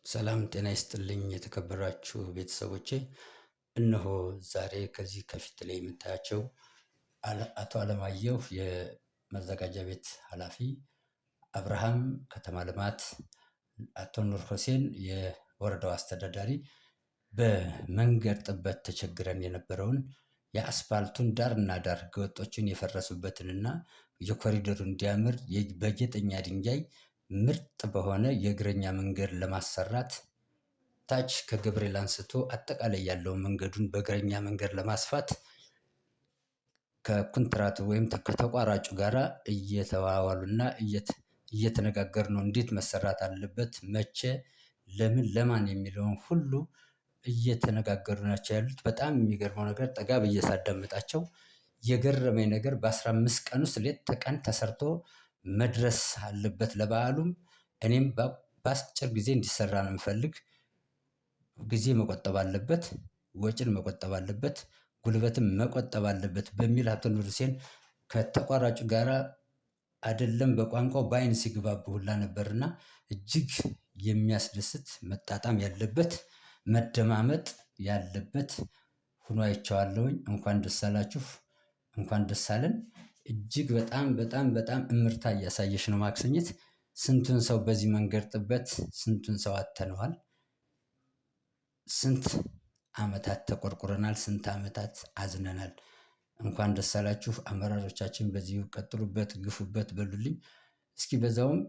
ሰላም ጤና ይስጥልኝ የተከበራችሁ ቤተሰቦቼ። እነሆ ዛሬ ከዚህ ከፊት ላይ የምታያቸው አቶ አለማየሁ የመዘጋጃ ቤት ኃላፊ፣ አብርሃም ከተማ ልማት፣ አቶ ኑር ሁሴን የወረዳው አስተዳዳሪ በመንገድ ጥበት ተቸግረን የነበረውን የአስፋልቱን ዳርና ዳር ህገወጦችን የፈረሱበትንና የኮሪደሩ እንዲያምር በጌጠኛ ድንጋይ ምርጥ በሆነ የእግረኛ መንገድ ለማሰራት ታች ከገብርኤል አንስቶ አጠቃላይ ያለውን መንገዱን በእግረኛ መንገድ ለማስፋት ከኩንትራቱ ወይም ከተቋራጩ ጋራ እየተዋዋሉና እየተነጋገሩ ነው። እንዴት መሰራት አለበት፣ መቼ፣ ለምን፣ ለማን የሚለውን ሁሉ እየተነጋገሩ ናቸው ያሉት። በጣም የሚገርመው ነገር ጠጋ ብዬ ሳዳምጣቸው የገረመኝ ነገር በ15 ቀን ውስጥ ሌት ተቀን ተሰርቶ መድረስ አለበት ለበዓሉም። እኔም በአጭር ጊዜ እንዲሰራ ነው የምፈልግ። ጊዜ መቆጠብ አለበት፣ ወጪን መቆጠብ አለበት፣ ጉልበትም መቆጠብ አለበት በሚል አቶ ኑር ሁሴን ከተቋራጩ ጋራ አይደለም በቋንቋው በአይን ሲግባቡ ሁላ ነበርና እጅግ የሚያስደስት መጣጣም ያለበት መደማመጥ ያለበት ሁኖ አይቼዋለሁኝ። እንኳን ደስ አላችሁ፣ እንኳን ደስ አለን። እጅግ በጣም በጣም በጣም እምርታ እያሳየሽ ነው ማክሰኝት። ስንቱን ሰው በዚህ መንገድ ጥበት ስንቱን ሰው አጥተነዋል። ስንት አመታት ተቆርቁረናል። ስንት አመታት አዝነናል። እንኳን ደስ አላችሁ አመራሮቻችን፣ በዚሁ ቀጥሉበት፣ ግፉበት በሉልኝ። እስኪ በዛውም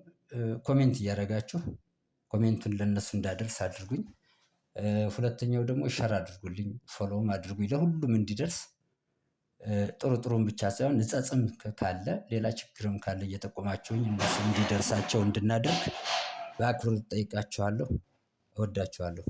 comment እያደረጋችሁ comment ኡን ለነሱ እንዳደርስ አድርጉኝ። ሁለተኛው ደግሞ share አድርጉልኝ፣ follow ም አድርጉኝ ለሁሉም እንዲደርስ። ጥሩ ጥሩም ብቻ ሳይሆን ንጸጽም ካለ ሌላ ችግርም ካለ እየጠቆማችሁኝ እነሱ እንዲደርሳቸው እንድናደርግ በአክብሮት እጠይቃችኋለሁ። እወዳችኋለሁ።